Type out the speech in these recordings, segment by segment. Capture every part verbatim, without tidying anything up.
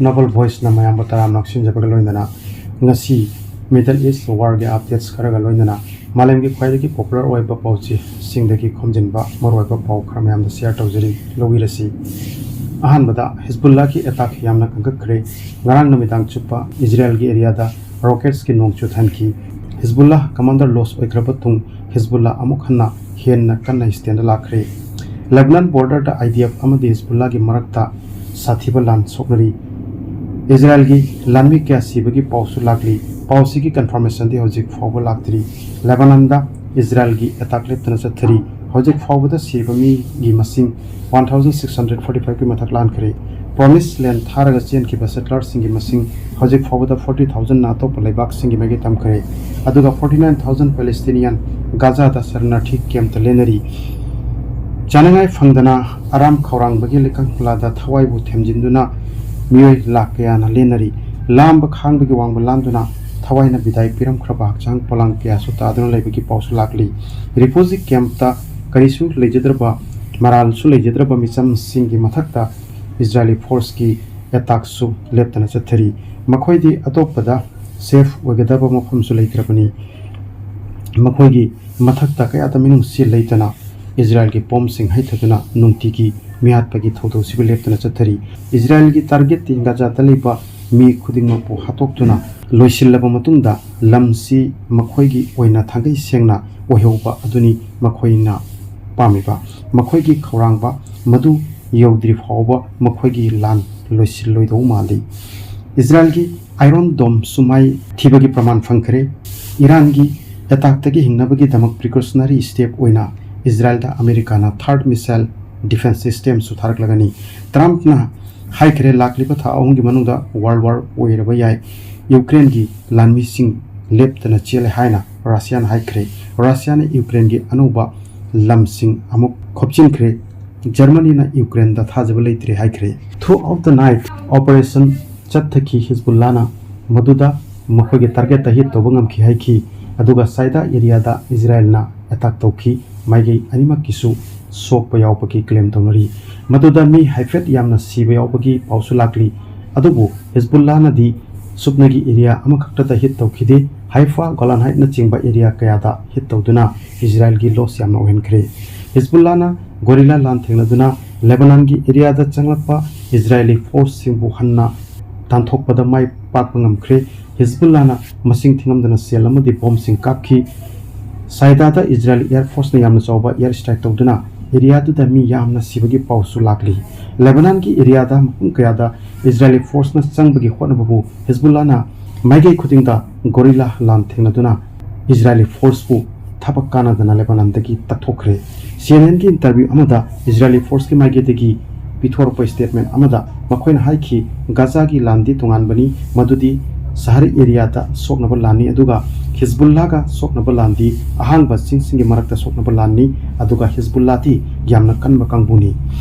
Noble Voice ꯅ ꯃꯌꯥꯝꯕꯨ ꯇꯔꯥꯝꯅ ꯂꯧꯁꯤꯟꯖꯕꯒ ꯂꯣꯏꯅꯅ ꯉꯁꯤ Middle East War ꯒꯤ updates ꯈꯔꯒ ꯂꯣꯏꯅꯅ ꯃꯥꯂꯦꯝꯒꯤ ꯈ꯭ꯋꯥꯏꯗꯒꯤ popular ꯑꯣꯏꯕ ꯄꯥꯎꯆꯦꯁꯤꯡꯗꯒꯤ ꯈꯣꯝꯖꯤꯟꯕ ꯃꯔꯨꯑꯣꯏꯕ ꯄꯥꯎ ꯈꯔ ꯃꯌꯥꯝꯗ share ꯇꯧꯖꯔꯤ, ꯂꯧꯕꯤꯔꯁꯤ꯫ ꯑꯍꯥꯟꯕꯗ, ꯍꯤꯖꯕꯨꯜꯂꯥꯒꯤ attack ꯌꯥꯝꯅ ꯀꯟꯈꯠꯈ꯭ꯔꯦ꯫ ꯉꯔꯥꯡ ꯅꯨꯃꯤꯗꯥꯡ ꯆꯨꯞꯄ ꯏꯖꯔꯦꯜꯒꯤ area ꯗ rockets ꯀꯤ ꯅꯣꯡ ꯆꯨꯊꯍꯟꯈꯤ꯫ ꯍꯤꯖꯕꯨꯜꯂꯥ commander loss ꯑꯣꯏꯈ꯭ꯔꯕ ꯇꯨꯡ ꯍꯤꯖꯕꯨꯜꯂꯥ ꯑꯃꯨꯛ ꯍꯟꯅ ꯍꯦꯟꯅ ꯀꯟꯅ stand ꯗ ꯂꯥꯛꯈ꯭ꯔꯦ꯫ ꯂꯦꯕꯅꯟ border the I D F ꯑꯃꯗꯤ ꯍꯤꯖꯕꯨꯜꯂꯥꯒꯤ ꯃꯔꯛꯇ ꯁꯥꯊꯤꯕ ꯂꯥꯟ ꯁꯣꯛꯅꯔꯤ꯫ ꯏꯖꯔꯦꯜꯒꯤ ꯂꯥꯟꯃꯤ ꯀꯌꯥ ꯁꯤꯕꯒꯤ ꯄꯥꯎꯁꯨ ꯂꯥꯛꯂꯤ꯫ ꯄꯥꯎꯁꯤꯒꯤ confirmation ꯗꯤ ꯍꯧꯖꯤꯛ ꯐꯥꯎꯕ ꯂꯥꯛꯇ꯭ꯔꯤ꯫ ꯂꯦꯕꯅꯟꯗ ꯏꯖꯔꯦꯜꯒꯤ attack ꯂꯦꯞꯇꯅ ꯆꯠꯊꯔꯤ꯫ ꯍꯧꯖꯤꯛ ꯐꯥꯎꯕꯗ ꯁꯤꯔꯕ ꯃꯤꯒꯤ ꯃꯁꯤꯡ one thousand six hundred forty five ꯀꯤ ꯃꯊꯛ ꯂꯥꯟꯈ꯭ꯔꯦ꯫ Promised Land ꯊꯥꯔꯒ ꯆꯦꯟꯈꯤꯕ settler ꯁꯤꯡꯒꯤ ꯃꯁꯤꯡ ꯍꯧꯖꯤꯛ ꯐꯥꯎꯕꯗ forty thousand ꯅ ꯑꯇꯣꯞꯄ ꯂꯩꯕꯥꯛꯁꯤꯡꯒꯤ ꯃꯥꯏꯀꯩ ꯇꯝꯈ꯭ꯔꯦ꯫ ꯑꯗꯨꯒ forty nine thousand Palestinian ꯒꯥꯖꯥꯗ ꯁꯔꯅꯥꯔꯊꯤ camp ꯇ ꯂꯦꯟꯅꯔꯤ꯫ ꯆꯥꯅꯉꯥꯏ ꯐꯪꯗꯅ ꯑꯔꯥꯝ ꯈꯧꯔꯥꯡꯕꯒꯤ ꯂꯩꯀꯪꯂꯥꯗ ꯊꯋꯥꯏꯕꯨ ꯊꯦꯝꯖꯤꯟꯗꯨꯅ ꯃꯤꯑꯣꯏ ꯂꯥꯈ ꯀꯌꯥꯅ ꯂꯦꯟꯅꯔꯤ꯫ ꯂꯥꯝꯕ ꯈꯥꯡꯕꯒꯤ ꯋꯥꯡꯃ ꯂꯥꯟꯗꯨꯅ ꯊꯋꯥꯏꯅ ꯕꯤꯗꯥꯏ ꯄꯤꯔꯝꯈ꯭ꯔꯕ ꯍꯛꯆꯥꯡ ꯄꯣꯂꯥꯡ ꯀꯌꯥꯁꯨ ꯇꯥꯗꯨꯅ ꯂꯩꯕꯒꯤ ꯄꯥꯎꯁꯨ ꯂꯥꯛꯂꯤ꯫ Refugee camp ꯇ ꯀꯔꯤꯁꯨ ꯂꯩꯖꯗ꯭ꯔꯕ, ꯃꯔꯥꯜꯁꯨ ꯂꯩꯖꯗ꯭ꯔꯕ ꯃꯤꯆꯝꯁꯤꯡꯒꯤ ꯃꯊꯛꯇ ꯏꯖꯔꯦꯂꯤ force ꯀꯤ attack ꯁꯨ ꯂꯦꯞꯇꯅ ꯆꯠꯊꯔꯤ꯫ ꯃꯈꯣꯏꯗꯤ ꯑꯇꯣꯞꯄꯗ safe ꯑꯣꯏꯒꯗꯕ ꯃꯐꯝꯁꯨ ꯂꯩꯇ꯭ꯔꯕꯅꯤ꯫ ꯃꯈꯣꯏꯒꯤ ꯃꯊꯛꯇ ꯀꯌꯥꯗ ꯃꯤꯅꯨꯡꯁꯤ ꯂꯩꯇꯅ ꯏꯖꯔꯦꯜꯒꯤ ꯄꯣꯝꯁꯤꯡ ꯍꯩꯊꯗꯨꯅ ꯅꯨꯡꯇꯤꯒꯤ ꯃꯤꯍꯥꯠꯄꯒꯤ ꯊꯧꯗꯧꯁꯤꯕꯨ ꯂꯦꯞꯇꯅ ꯆꯠꯊꯔꯤ꯫ ꯏꯖꯔꯦꯜꯒꯤ target ꯇꯤ ꯒꯥꯖꯥꯗ ꯂꯩꯕ ꯃꯤ ꯈꯨꯗꯤꯡꯃꯛꯄꯨ ꯍꯥꯠꯇꯣꯛꯇꯨꯅ ꯂꯣꯏꯁꯤꯜꯂꯕ ꯃꯇꯨꯡꯗ ꯂꯝꯁꯤ ꯃꯈꯣꯏꯒꯤ ꯑꯣꯏꯅ ꯊꯥꯡꯒꯩ ꯁꯦꯡꯅ ꯑꯣꯏꯍꯧꯕ ꯑꯗꯨꯅꯤ ꯃꯈꯣꯏꯅ ꯄꯥꯝꯃꯤꯕ꯫ ꯃꯈꯣꯏꯒꯤ ꯈꯧꯔꯥꯡꯕ ꯃꯗꯨ ꯌꯧꯗ꯭ꯔꯤ ꯐꯥꯎꯕ ꯃꯈꯣꯏꯒꯤ ꯂꯥꯟ ꯂꯣꯏꯁꯤꯜꯂꯣꯏꯗꯧ ꯃꯥꯜꯂꯤ꯫ ꯏꯖꯔꯦꯜꯒꯤ Iron Dome ꯁꯨ ꯃꯥꯏ ꯊꯤꯕꯒꯤ ꯄ꯭ꯔꯃꯥꯟ ꯐꯪꯈ꯭ꯔꯦ꯫ ꯏꯔꯥꯟꯒꯤ attack ꯇꯒꯤ ꯍꯤꯡꯅꯕꯒꯤꯗꯃꯛ precautionary step ꯑꯣꯏꯅ ꯏꯖꯔꯦꯜꯗ ꯑꯃꯦꯔꯤꯀꯥꯅ third missile defense system ꯁꯨ ꯊꯥꯔꯛꯂꯒꯅꯤ꯫ ꯇ꯭ꯔꯝꯞꯅ ꯍꯥꯏꯈ꯭ꯔꯦ, ꯂꯥꯛꯂꯤꯕ ꯊꯥ ꯑꯍꯨꯝꯒꯤ ꯃꯅꯨꯡꯗ world war ꯑꯣꯏꯔꯕ ꯌꯥꯏ꯫ ꯌꯨꯀ꯭ꯔꯦꯟꯒꯤ ꯂꯥꯟꯃꯤꯁꯤꯡ ꯂꯦꯞꯇꯅ ꯆꯦꯜꯂꯦ ꯍꯥꯏꯅ ꯔꯁꯤꯌꯥꯅ ꯍꯥꯏꯈ꯭ꯔꯦ꯫ ꯔꯁꯤꯌꯥꯅ ꯌꯨꯀ꯭ꯔꯦꯟꯒꯤ ꯑꯅꯧꯕ ꯂꯝꯁꯤꯡ ꯑꯃꯨꯛ ꯈꯣꯞꯆꯤꯟꯈ꯭ꯔꯦ꯫ ꯖꯔꯃꯅꯤꯅ ꯌꯨꯀ꯭ꯔꯦꯟꯗ ꯊꯥꯖꯕ ꯂꯩꯇ꯭ꯔꯦ ꯍꯥꯏꯈ꯭ꯔꯦ꯫ Throughout the night operation ꯆꯠꯊꯈꯤ꯫ ꯍꯤꯖꯕꯨꯜꯂꯥꯅ ꯃꯗꯨꯗ ꯃꯈꯣꯏꯒꯤ target ꯇ hit ꯇꯧꯕ ꯉꯝꯈꯤ ꯍꯥꯏꯈꯤ꯫ ꯑꯗꯨꯒ ꯁꯥꯏꯗꯥ area ꯗ ꯏꯖꯔꯦꯜꯅ attack ꯇꯧꯈꯤ꯫ ꯃꯥꯏꯀꯩ ꯑꯅꯤꯃꯛꯀꯤꯁꯨ ꯁꯣꯛꯄ ꯌꯥꯎꯕꯒꯤ claim ꯇꯧꯅꯔꯤ꯫ ꯃꯗꯨꯗ ꯃꯤ ꯍꯥꯏꯐꯦꯠ ꯌꯥꯝꯅ ꯁꯤꯕ ꯌꯥꯎꯕꯒꯤ ꯄꯥꯎꯁꯨ ꯂꯥꯛꯂꯤ꯫ ꯑꯗꯨꯕꯨ ꯍꯤꯖꯕꯨꯜꯂꯥꯅꯗꯤ ꯁꯨꯞꯅꯒꯤ ꯑꯦꯔꯤꯌꯥ ꯑꯃꯈꯛꯇꯗ ꯍꯤꯠ ꯇꯧꯈꯤꯗꯦ꯫ ꯍꯥꯏꯐꯥ, ꯒꯣꯂꯥꯟ ꯍꯥꯏꯠꯅꯆꯤꯡꯕ ꯑꯦꯔꯤꯌꯥ ꯀꯌꯥꯗ ꯍꯤꯠ ꯇꯧꯗꯨꯅ ꯏꯖꯔꯥꯏꯜꯒꯤ ꯂꯣꯁ ꯌꯥꯝꯅ ꯑꯣꯏꯍꯟꯈ꯭ꯔꯦ꯫ ꯍꯤꯖꯕꯨꯜꯂꯥꯅ ꯒꯣꯔꯤꯂꯥ ꯂꯥꯟ ꯊꯦꯡꯅꯗꯨꯅ ꯂꯦꯕꯅꯥꯟꯒꯤ ꯑꯦꯔꯤꯌꯥꯗ ꯆꯪꯂꯛꯄ ꯏꯖꯔꯥꯏꯂꯤ ꯐꯣꯔꯁꯁꯤꯡꯕꯨ ꯍꯟꯅ ꯇꯥꯟꯊꯣꯛꯄꯗ ꯃꯥꯏ ꯄꯥꯛꯄ ꯉꯝꯈ꯭ꯔꯦ꯫ ꯍꯤꯖꯕꯨꯜꯂꯥꯅ ꯃꯁꯤꯡ ꯊꯤꯉꯝꯗꯅ ꯁꯦꯜ ꯑꯃꯗꯤ ꯕꯣꯝꯁꯤꯡ ꯀꯥꯞꯈꯤ꯫ ꯁꯥꯏꯗꯥꯗ ꯏꯖꯔꯥꯏꯂꯤ ꯑꯦꯌꯔ ꯐꯣꯔꯁꯅ ꯌꯥꯝꯅ ꯆꯥꯎꯕ ꯑꯦꯌꯔ ꯁ꯭ꯇ꯭ꯔꯥꯏꯛ ꯇꯧꯗꯨꯅ ꯑꯦꯔꯤꯌꯥꯗꯨꯗ ꯃꯤ ꯌꯥꯝꯅ ꯁꯤꯕꯒꯤ ꯄꯥꯎꯁꯨ ꯂꯥꯛꯂꯤ꯫ ꯂꯦꯕꯅꯥꯟꯒꯤ ꯑꯦꯔꯤꯌꯥꯗ ꯃꯐꯝ ꯀꯌꯥꯗ ꯏꯖꯔꯥꯏꯂꯤ ꯐꯣꯔꯁꯅ ꯆꯪꯕꯒꯤ ꯍꯣꯠꯅꯕꯕꯨ ꯍꯤꯖꯕꯨꯜꯂꯥꯅ ꯃꯥꯏꯀꯩ ꯈꯨꯗꯤꯡꯗ ꯒꯣꯔꯤꯂꯥ ꯂꯥꯟ ꯊꯦꯡꯅꯗꯨꯅ ꯏꯖꯔꯥꯏꯂꯤ ꯐꯣꯔꯁꯄꯨ ꯊꯕꯛ ꯀꯥꯟꯅꯗꯅ ꯂꯦꯕꯅꯥꯟꯗꯒꯤ ꯇꯛꯊꯣꯛꯈ꯭ꯔꯦ꯫ ꯁꯤ ꯑꯦꯟ ꯑꯦꯟꯒꯤ ꯏꯟꯇꯔꯚ꯭ꯌꯨ ꯑꯃꯗ ꯏꯖꯔꯥꯏꯂꯤ ꯐꯣꯔꯁꯀꯤ ꯃꯥꯏꯀꯩꯗꯒꯤ ꯄꯤꯊꯣꯔꯛꯄ ꯁ꯭ꯇꯦꯠꯃꯦꯟ ꯑꯃꯗ ꯃꯈꯣꯏꯅ ꯍꯥꯏꯈꯤ, ꯒꯥꯖꯥꯒꯤ ꯂꯥꯟꯗꯤ ꯇꯣꯉꯥꯟꯕꯅꯤ, ꯃꯗꯨꯗꯤ ꯁꯍꯔ ꯑꯦꯔꯤꯌꯥꯗ ꯁꯣꯛꯅꯕ ꯂꯥꯟꯅꯤ, ꯑꯗꯨꯒ ꯍꯤꯖꯕꯨꯜꯂꯥꯒ ꯁꯣꯛꯅꯕ ꯂꯥꯟꯗꯤ ꯑꯍꯥꯡꯕ ꯆꯤꯡꯁꯤꯡꯒꯤ ꯃꯔꯛꯇ ꯁꯣꯛꯅꯕ ꯂꯥꯟꯅꯤ, ꯑꯗꯨꯒ ꯍꯤꯖꯕꯨꯜꯂꯥꯗꯤ ꯌꯥꯝꯅ ꯀꯟꯕ ꯀꯥꯡꯕꯨꯅꯤ꯫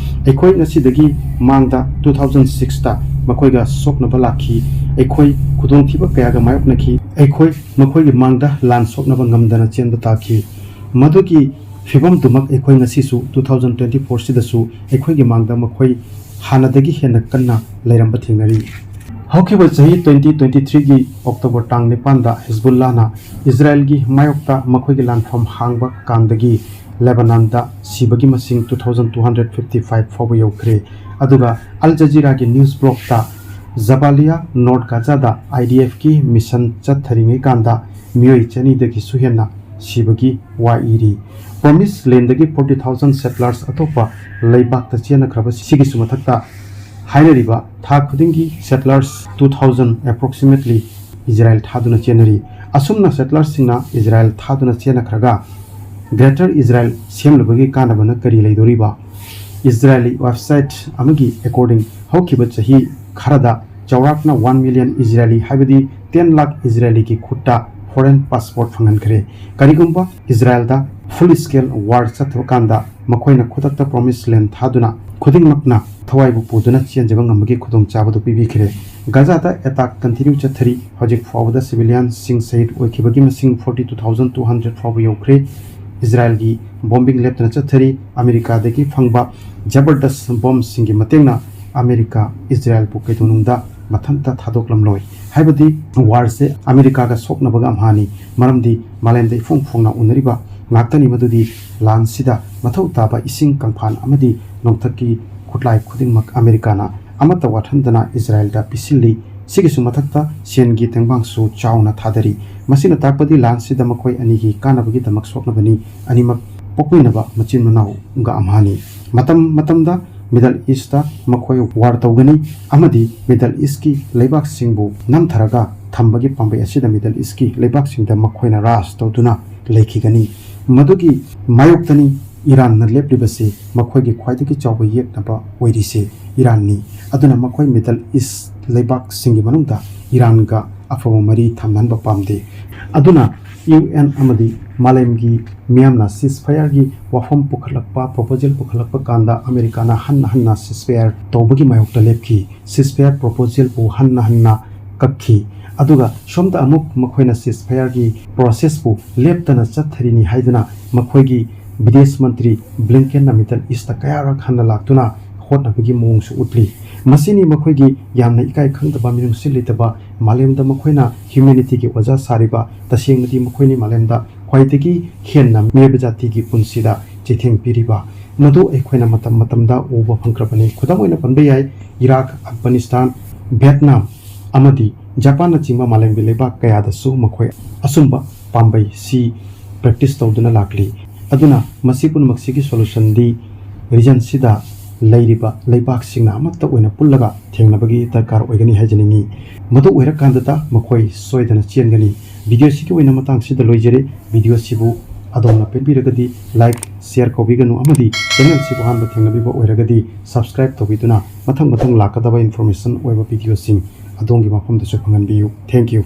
ꯑꯩꯈꯣꯏ ꯉꯁꯤꯗꯒꯤ ꯃꯥꯡꯗ ꯇꯨ ꯊꯥꯎꯖꯟ ꯁꯤꯛꯁꯇ ꯃꯈꯣꯏꯒ ꯁꯣꯛꯅꯕ ꯂꯥꯛꯈꯤ꯫ ꯑꯩꯈꯣꯏ ꯈꯨꯗꯣꯡꯊꯤꯕ ꯀꯌꯥꯒ ꯃꯥꯌꯣꯛꯅꯈꯤ꯫ ꯑꯩꯈꯣꯏ ꯃꯈꯣꯏꯒꯤ ꯃꯥꯡꯗ ꯂꯥꯟ ꯁꯣꯛꯅꯕ ꯉꯝꯗꯅ ꯆꯦꯟꯕ ꯇꯥꯈꯤ꯫ ꯃꯗꯨꯒꯤ ꯐꯤꯕꯝꯗꯨꯃꯛ ꯑꯩꯈꯣꯏ ꯉꯁꯤꯁꯨ ꯇꯨ ꯊꯥꯎꯖꯟ ꯇ꯭ꯋꯦꯟꯇꯤ ꯐꯣꯔꯁꯤꯗꯁꯨ ꯑꯩꯈꯣꯏꯒꯤ ꯃꯥꯡꯗ ꯃꯈꯣꯏ ꯍꯥꯟꯅꯗꯒꯤ ꯍꯦꯟꯅ ꯀꯟꯅ ꯂꯩꯔꯝꯕ ꯊꯦꯡꯅꯔꯤ꯫ ꯍꯧꯈꯤꯕ ꯆꯍꯤ ꯇ꯭ꯋꯦꯟꯇꯤ ꯇ꯭ꯋꯦꯟꯇꯤ ꯊ꯭ꯔꯤꯒꯤ ꯑꯣꯛꯇꯣꯕꯔ ꯇꯥꯡ ꯅꯤꯄꯥꯟꯗ ꯍꯤꯖꯕꯨꯜꯂꯥꯅ ꯏꯖꯔꯥꯏꯜꯒꯤ ꯃꯥꯌꯣꯛꯇ ꯃꯈꯣꯏꯒꯤ ꯂꯥꯟꯐꯝ ꯍꯥꯡꯕ ꯀꯥꯟꯗꯒꯤ ꯂꯦꯕꯅꯥꯟꯗ ꯁꯤꯕꯒꯤ ꯃꯁꯤꯡ two thousand two hundred fifty five ꯐꯥꯎꯕ ꯌꯧꯈ꯭ꯔꯦ꯫ ꯑꯗꯨꯒ ꯑꯜ ꯖꯖꯤꯔꯥꯒꯤ ꯅ꯭ꯌꯨꯁ ꯕ꯭ꯂꯣꯛꯇ ꯖꯕꯥꯂꯤꯌꯥ, ꯅꯣꯔꯠ ꯒꯥꯖꯥꯗ ꯑꯥꯏ ꯗꯤ ꯑꯦꯐꯀꯤ ꯃꯤꯁꯟ ꯆꯠꯊꯔꯤꯉꯩ ꯀꯥꯟꯗ ꯃꯤꯑꯣꯏ ꯆꯅꯤꯗꯒꯤꯁꯨ ꯍꯦꯟꯅ ꯁꯤꯕꯒꯤ ꯋꯥ ꯏꯔꯤ꯫ ꯄ꯭ꯔꯣꯃꯤꯁ ꯂꯦꯟꯗꯒꯤ ꯐꯣꯔꯇꯤ ꯊꯥꯎꯖꯟ ꯁꯦꯇꯂꯔꯁ ꯑꯇꯣꯞꯄ ꯂꯩꯕꯥꯛꯇ ꯆꯦꯟꯅꯈ꯭ꯔꯕ ꯁꯤꯒꯤꯁꯨ ꯃꯊꯛꯇ ꯍꯥꯏꯅꯔꯤꯕ ꯊꯥ ꯈꯨꯗꯤꯡꯒꯤ ꯁꯦꯇꯂꯔꯁ ꯇꯨ ꯊꯥꯎꯖꯟ ꯑꯦꯄ꯭ꯔꯣꯛꯁꯤꯃꯦꯠꯂꯤ ꯏꯖꯔꯥꯏꯜ ꯊꯥꯗꯨꯅ ꯆꯦꯟꯅꯔꯤ꯫ ꯑꯁꯨꯝꯅ ꯁꯦꯇꯂꯔꯁꯁꯤꯡꯅ ꯏꯖꯔꯥꯏꯜ ꯊꯥꯗꯨꯅ ꯆꯦꯟꯅꯈ꯭ꯔꯒ ꯒ꯭ꯔꯦꯇꯔ ꯏꯖꯔꯥꯏꯜ ꯁꯦꯝꯂꯨꯕꯒꯤ ꯀꯥꯟꯅꯕꯅ ꯀꯔꯤ ꯂꯩꯗꯣꯔꯤꯕ? ꯏꯖꯔꯥꯏꯂꯤ ꯋꯦꯕꯁꯥꯏꯠ ꯑꯃꯒꯤ ꯑꯦꯀꯣꯔꯗꯤꯡ ꯍꯧꯈꯤꯕ ꯆꯍꯤ ꯈꯔꯗ ꯆꯥꯎꯔꯥꯛꯅ ꯋꯥꯟ ꯃꯤꯂꯤꯌꯟ ꯏꯖꯔꯥꯏꯂꯤ, ꯍꯥꯏꯕꯗꯤ ꯇꯦꯟ ꯂꯥꯈ ꯏꯖꯔꯥꯏꯂꯤꯒꯤ ꯈꯨꯠꯇ ꯐꯣꯔꯦꯟ ꯄꯥꯁꯄꯣꯔꯠ ꯐꯪꯍꯟꯈ꯭ꯔꯦ꯫ ꯀꯔꯤꯒꯨꯝꯕ ꯏꯖꯔꯥꯏꯜꯗ ꯐꯨꯜ ꯁ꯭ꯀꯦꯜ ꯋꯥꯔ ꯆꯠꯊꯕ ꯀꯥꯟꯗ ꯃꯈꯣꯏꯅ ꯈꯨꯗꯛꯇ ꯄ꯭ꯔꯣꯃꯤꯁ ꯂꯦꯟ ꯊꯥꯗꯨꯅ ꯈꯨꯗꯤꯡꯃꯛꯅ ꯊꯋꯥꯏꯕꯨ ꯄꯨꯗꯨꯅ ꯆꯦꯟꯖꯕ ꯉꯝꯕꯒꯤ ꯈꯨꯗꯣꯡꯆꯥꯕꯗꯨ ꯄꯤꯕꯤꯈ꯭ꯔꯦ꯫ ꯒꯥꯖꯥꯗ ꯑꯦꯇꯥꯛ ꯀꯟꯇꯤꯅ꯭ꯌꯨ ꯆꯠꯊꯔꯤ꯫ ꯍꯧꯖꯤꯛ ꯐꯥꯎꯕꯗ ꯁꯤꯚꯤꯂꯤꯌꯟꯁꯤꯡ ꯁꯍꯤꯗ ꯑꯣꯏꯈꯤꯕꯒꯤ ꯃꯁꯤꯡ forty two thousand two hundred ꯐꯥꯎꯕ ꯌꯧꯈ꯭ꯔꯦ꯫ ꯏꯖꯔꯥꯏꯜꯒꯤ ꯕꯣꯝꯕꯤꯡ ꯂꯦꯞꯇꯅ ꯆꯠꯊꯔꯤ꯫ ꯑꯃꯦꯔꯤꯀꯥꯗꯒꯤ ꯐꯪꯕ ꯖꯕꯔꯗꯁ ꯕꯣꯝꯁꯤꯡꯒꯤ ꯃꯇꯦꯡꯅ ꯑꯃꯦꯔꯤꯀꯥ ꯏꯖꯔꯥꯌꯦꯜꯕꯨ ꯀꯩꯗꯧꯅꯨꯡꯗ ꯃꯊꯟꯇ ꯊꯥꯗꯣꯛꯂꯝꯂꯣꯏ꯫ ꯍꯥꯏꯕꯗꯤ ꯋꯥꯔꯁꯦ ꯑꯃꯦꯔꯤꯀꯥꯒ ꯁꯣꯛꯅꯕꯒ ꯑꯝꯍꯥꯅꯤ꯫ ꯃꯔꯝꯗꯤ ꯃꯥꯂꯦꯝꯗ ꯏꯐꯣꯡ ꯐꯣꯡꯅ ꯎꯅꯔꯤꯕ ꯉꯥꯛꯇꯅꯤ ꯃꯗꯨꯗꯤ ꯂꯥꯟꯁꯤꯗ ꯃꯊꯧ ꯇꯥꯕ ꯏꯁꯤꯡ ꯀꯪꯐꯥꯟ ꯑꯃꯗꯤ ꯅꯣꯡꯊꯛꯀꯤ ꯈꯨꯠꯂꯥꯏ ꯈꯨꯗꯤꯡꯃꯛ ꯑꯃꯦꯔꯤꯀꯥꯅ ꯑꯃꯠꯇ ꯋꯥꯠꯍꯟꯗꯅ ꯏꯖꯔꯥꯌꯦꯜꯗ ꯄꯤꯁꯤꯜꯂꯤ꯫ ꯁꯤꯒꯤꯁꯨ ꯃꯊꯛꯇ ꯁꯦꯟꯒꯤ ꯇꯦꯡꯕꯥꯡꯁꯨ ꯆꯥꯎꯅ ꯊꯥꯗꯔꯤ꯫ ꯃꯁꯤꯅ ꯇꯥꯛꯄꯗꯤ ꯂꯥꯟꯁꯤꯗ ꯃꯈꯣꯏ ꯑꯅꯤꯒꯤ ꯀꯥꯟꯅꯕꯒꯤꯗꯃꯛ ꯁꯣꯛꯅꯕꯅꯤ꯫ ꯑꯅꯤꯃꯛ ꯄꯣꯛꯃꯤꯟꯅꯕ ꯃꯆꯤꯟ ꯃꯅꯥꯎꯒ ꯑꯝꯍꯥꯅꯤ꯫ ꯃꯇꯝ ꯃꯇꯝꯗ ꯃꯤꯗꯜ ꯏꯁꯇ ꯃꯈꯣꯏ ꯋꯥꯔ ꯇꯧꯒꯅꯤ ꯑꯃꯗꯤ ꯃꯤꯗꯜ ꯏꯁꯀꯤ ꯂꯩꯕꯥꯛꯁꯤꯡꯕꯨ ꯅꯝꯊꯔꯒ ꯊꯝꯕꯒꯤ ꯄꯥꯝꯕꯩ ꯑꯁꯤꯗ ꯃꯤꯗꯜ ꯏꯁꯀꯤ ꯂꯩꯕꯥꯛꯁꯤꯡꯗ ꯃꯈꯣꯏꯅ ꯔꯥꯖ ꯇꯧꯗꯨꯅ ꯂꯩꯈꯤꯒꯅꯤ꯫ ꯃꯗꯨꯒꯤ ꯃꯥꯌꯣꯛꯇꯅꯤ ꯏꯔꯥꯟꯅ ꯂꯦꯞꯂꯤꯕꯁꯤ꯫ ꯃꯈꯣꯏꯒꯤ ꯈ꯭ꯋꯥꯏꯗꯒꯤ ꯆꯥꯎꯕ ꯌꯦꯛꯅꯕ ꯑꯣꯏꯔꯤꯁꯤ ꯏꯔꯥꯟꯅꯤ꯫ ꯑꯗꯨꯅ ꯃꯈꯣꯏ ꯃꯤꯗꯜ ꯏꯁ ꯂꯩꯕꯥꯛꯁꯤꯡꯒꯤ ꯃꯅꯨꯡꯗ ꯏꯔꯥꯟꯒ ꯑꯐꯕ ꯃꯔꯤ ꯊꯝꯅꯍꯟꯕ ꯄꯥꯝꯗꯦ꯫ ꯑꯗꯨꯅ ꯌꯨ ꯑꯦꯟ ꯑꯃꯗꯤ ꯃꯥꯂꯦꯝꯒꯤ ꯃꯤꯌꯥꯝꯅ ꯁꯤꯁꯐꯥꯌꯔꯒꯤ ꯋꯥꯐꯝ ꯄꯨꯈꯠꯂꯛꯄ, ꯄ꯭ꯔꯣꯄꯣꯖꯦꯜ ꯄꯨꯈꯠꯂꯛꯄ ꯀꯥꯟꯗ ꯑꯃꯦꯔꯤꯀꯥꯅ ꯍꯟꯅ ꯍꯟꯅ ꯁꯤꯁꯐꯥꯌꯔ ꯇꯧꯕꯒꯤ ꯃꯥꯌꯣꯛꯇ ꯂꯦꯞꯈꯤ꯫ ꯁꯤꯁꯐꯥꯌꯔ ꯄ꯭ꯔꯣꯄꯣꯖꯦꯜꯕꯨ ꯍꯟꯅ ꯍꯟꯅ ꯀꯛꯈꯤ꯫ ꯑꯗꯨꯒ ꯁꯣꯝꯗ ꯑꯃꯨꯛ ꯃꯈꯣꯏꯅ ꯁꯤꯁꯐꯥꯌꯔꯒꯤ ꯄ꯭ꯔꯣꯁꯦꯁꯄꯨ ꯂꯦꯞꯇꯅ ꯆꯠꯊꯔꯤꯅꯤ ꯍꯥꯏꯗꯨꯅ ꯃꯈꯣꯏꯒꯤ ꯕꯤꯗꯦꯁ ꯃꯟꯇ꯭ꯔꯤ ꯕ꯭ꯂꯤꯡꯀꯦꯟꯅ ꯃꯤꯗꯜ ꯏꯁꯇ ꯀꯌꯥꯔꯛ ꯍꯟꯅ ꯂꯥꯛꯇꯨꯅ ꯍꯣꯠꯅꯕꯒꯤ ꯃꯑꯣꯡꯁꯨ ꯎꯠꯂꯤ꯫ ꯃꯁꯤꯅꯤ ꯃꯈꯣꯏꯒꯤ ꯌꯥꯝꯅ ꯏꯀꯥꯏ ꯈꯪꯗꯕ, ꯃꯤꯅꯨꯡꯁꯤ ꯂꯩꯇꯕ, ꯃꯥꯂꯦꯝꯗ ꯃꯈꯣꯏꯅ ꯍ꯭ꯌꯨꯃꯦꯅꯤꯇꯤꯒꯤ ꯑꯣꯖꯥ ꯁꯥꯔꯤꯕ꯫ ꯇꯁꯦꯡꯅꯗꯤ ꯃꯈꯣꯏꯅꯤ ꯃꯥꯂꯦꯝꯗ ꯈ꯭ꯋꯥꯏꯗꯒꯤ ꯍꯦꯟꯅ ꯃꯤꯑꯣꯏꯕ ꯖꯥꯇꯤꯒꯤ ꯄꯨꯟꯁꯤꯗ ꯆꯩꯊꯦꯡ ꯄꯤꯔꯤꯕ꯫ ꯃꯗꯨ ꯑꯩꯈꯣꯏꯅ ꯃꯇꯝ ꯃꯇꯝꯗ ꯎꯕ ꯐꯪꯈ꯭ꯔꯕꯅꯤ꯫ ꯈꯨꯗꯝ ꯑꯣꯏꯅ ꯄꯟꯕ ꯌꯥꯏ, ꯏꯔꯥꯛ, ꯑꯐꯒꯥꯅꯤꯁꯇꯥꯟ, ꯚꯤꯌꯦꯠꯅꯥꯝ ꯑꯃꯗꯤ ꯖꯄꯥꯟꯅꯆꯤꯡꯕ ꯃꯥꯂꯦꯝꯒꯤ ꯂꯩꯕꯥꯛ ꯀꯌꯥꯗꯁꯨ ꯃꯈꯣꯏ ꯑꯆꯨꯝꯕ ꯄꯥꯝꯕꯩꯁꯤ ꯄ꯭ꯔꯦꯛꯇꯤꯁ ꯇꯧꯗꯨꯅ ꯂꯥꯛꯂꯤ꯫ ꯑꯗꯨꯅ ꯃꯁꯤ ꯄꯨꯝꯅꯃꯛꯁꯤꯒꯤ ꯁꯣꯂꯨꯁꯟꯗꯤ ꯔꯤꯖꯟꯁꯤꯗ ꯂꯩꯔꯤꯕ ꯂꯩꯕꯥꯛꯁꯤꯡꯅ ꯑꯃꯠꯇ ꯑꯣꯏꯅ ꯄꯨꯜꯂꯒ ꯊꯦꯡꯅꯕꯒꯤ ꯗꯔꯀꯥꯔ ꯑꯣꯏꯒꯅꯤ ꯍꯥꯏꯖꯅꯤꯡꯏ꯫ ꯃꯗꯨ ꯑꯣꯏꯔꯀꯥꯟꯗꯇ ꯃꯈꯣꯏ ꯁꯣꯏꯗꯅ ꯆꯦꯟꯒꯅꯤ꯫ ꯚꯤꯗꯤꯑꯣꯁꯤꯒꯤ ꯑꯣꯏꯅ ꯃꯇꯥꯡꯁꯤꯗ ꯂꯣꯏꯖꯔꯦ꯫ ꯚꯤꯗꯤꯑꯣꯁꯤꯕꯨ ꯑꯗꯣꯝꯅ ꯄꯦꯟꯕꯤꯔꯒꯗꯤ ꯂꯥꯏꯛ, ꯁꯤꯌꯔ ꯀꯧꯕꯤꯒꯅꯨ ꯑꯃꯗꯤ ꯆꯦꯅꯦꯜꯁꯤꯕꯨ ꯑꯍꯥꯟꯕ ꯊꯦꯡꯅꯕꯤꯕ ꯑꯣꯏꯔꯒꯗꯤ ꯁꯕꯁꯀ꯭ꯔꯥꯏꯕ ꯇꯧꯕꯤꯗꯨꯅ ꯃꯊꯪ ꯃꯊꯪ ꯂꯥꯛꯀꯗꯕ ꯏꯟꯐꯣꯔꯃꯦꯁꯟ ꯑꯣꯏꯕ ꯚꯤꯗꯤꯑꯣꯁꯤꯡ ꯑꯗꯣꯝꯒꯤ ꯃꯐꯝꯗꯁꯨ ꯐꯪꯍꯟꯕꯤꯌꯨ꯫ Thank you꯫